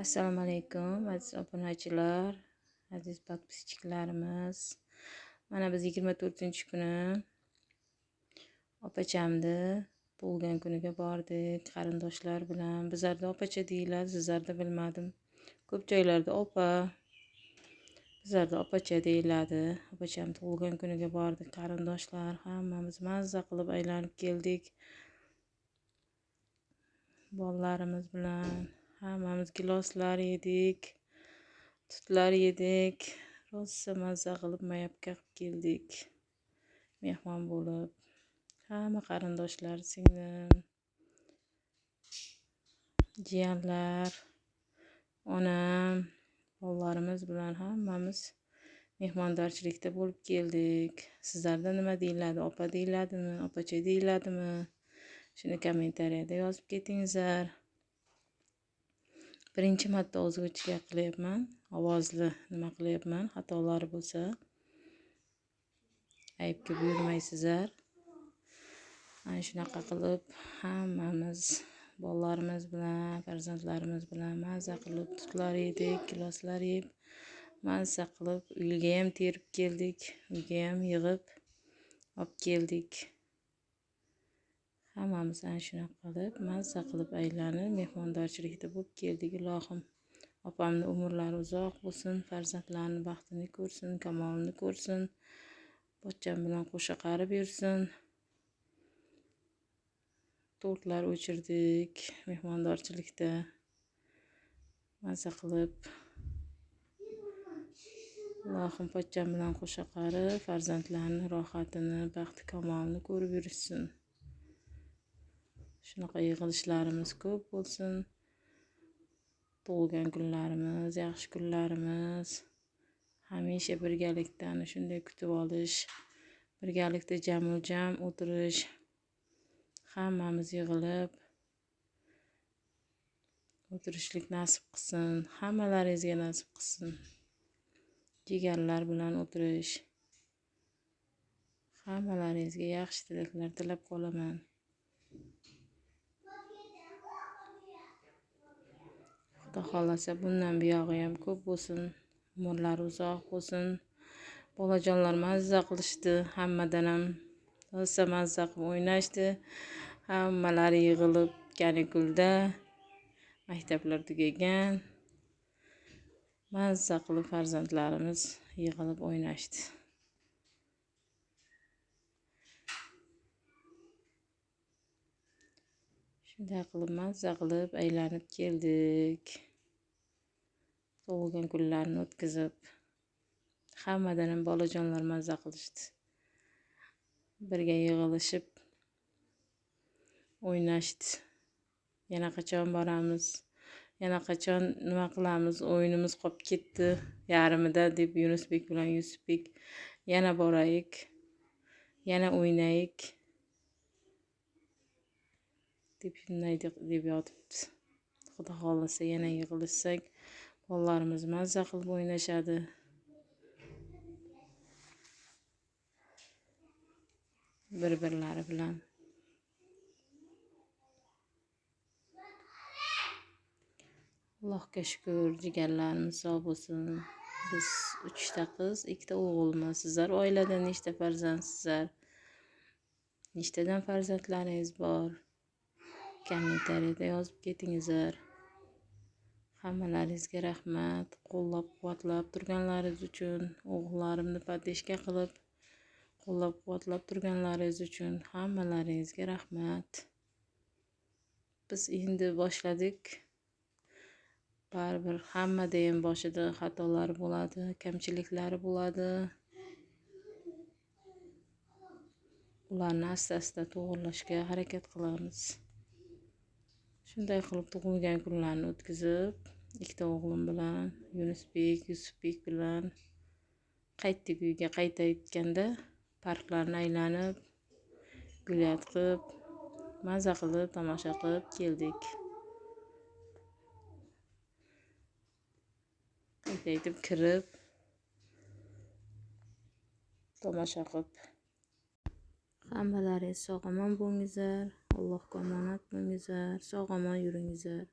Assalomu alaykum aziz obunachilar, aziz podpischilarimiz. Mana biz 24-kuni opachamni tug'ilgan kuniga bordik qarindoshlar bilan. Bizlarda opacha deyiladi, sizlarda bilmadim. Ko'p joylarda opa, bizlarda opacha deyiladi. Opacham tug'ilgan kuniga bordik qarindoshlar, hammamiz mazza qilib aylanib keldik. Bolalarimiz bilan hammamiz giloslar yedik, tutlar yedik, rosa mazza qilib mayapka qilib keldik. Mehmon bo'lib, hamma qarindoshlar, singlim, jiyanlar, onam, bolalarimiz bilan hammamiz mehmondorchilikda bo'lib keldik. Sizlarda nima deyiladi? Opa deyiladimi, opacha deyiladimi? Shuni kommentariyada yozib ketingizlar. Birinchi marta озвучка qilyapman, ovozli nima qilyapman, xatolari bo'lsa aybga buyurmaysizlar. Ana shunaqa qilib hammamiz bolalarimiz bilan, farzandlarimiz bilan mazza qilib tutlar yedik, giloslar yeb, mazza qilib uyga ham terib keldik, uyga ham yig'ib olib keldik. Hammamiz ana shunaqa qilib mazza qilib aylanib mehmondorchilikda bo'lib keldik. Ilohim opamning umrlari uzoq bo'lsin, farzandlarining baxtini ko'rsin, kamolini ko'rsin, pochcham bilan qo'sha qarib yursin. Tortlar o'chirdik mehmondorchilikda mazza qilib. Ilohim pochcham bilan qo'sha qarib farzandlarining rohatini, baxti kamolini ko'rib yurishsin. Shunaqa yig'ilishlarimiz ko'p bo'lsin. Tug'ilgan kunlarimiz, yaxshi kunlarimiz hamisha birgalikda ana shunday kutib olish, birgalikda jamul-jam o'tirish, hammamiz yig'ilib o'tirishlik nasib qilsin, hammalaringizga nasib qilsin. Jigarlar bilan o'tirish. Hammalaringizga yaxshi tilaklar tilab qolaman. Xudo xohlasa bundan buyog'i ham ko'p bo'lsin, umrlari uzoq bo'lsin. Bolajonlar mazza qilishdi, hammadan ham rosa mazza qilib o'ynashdi. Hammalari yig'ilib kanikulda, maktablar tugagan. Mazza qilib farzandlarimiz yig'ilib o'ynashdi. Shunday qilib mazza qilib aylanib keldik. Tug'ilgan kunlarni o'tkazib, hammadan ham bolajonlar mazza qilishdi. Birga yig'ilishib o'ynashdi. Yana qachon boramiz? Yana qachon nima qilamiz? O'yinimiz qolib ketdi yarmida deb Yunusbek bilan Yusufbek yana borayik, yana o'ynayik deb shunday deb yotibdi. Xudo xohlasa yana yig'ilishsak, bolalarimiz mazza qilib o'ynashadi. Bir-birlari bilan. Allohga shukr, jigarlarimiz sog' bo'lsin. Biz 3 ta qiz, 2 ta o'g'ilmiz. Sizlar oilada nechta farzandsizlar? Nechtadan farzandlaringiz bor? Kommentariyada yozib ketingizlar. Hammalaringizga rahmat, qo'llab-quvvatlab turganlaringiz uchun, o'g'illarimni podeshka qilib qo'llab-quvvatlab turganlaringiz uchun hammalaringizga rahmat. Biz endi boshladik. Baribir hammada ham boshida xatolari bo'ladi, kamchiliklari bo'ladi. Ularni asta-asta to'g'rilashga harakat qilamiz. Shunday qilib tug'ilgan kunlarni o'tkazib, 2 ta o'g'lim bilan, Yunusbek, Yusufbek bilan qaytdik uyga. Qaytayotganda parklarni aylanib, gulyat qilib, maza qilib, tomosha qilib keldik. Qaytayotib kirib, tomosha qilib. Hammalaringiz sog'-omon bo'lingizlar, Allohga omonat bo'lingizlar, sog'-omon yuringizlar.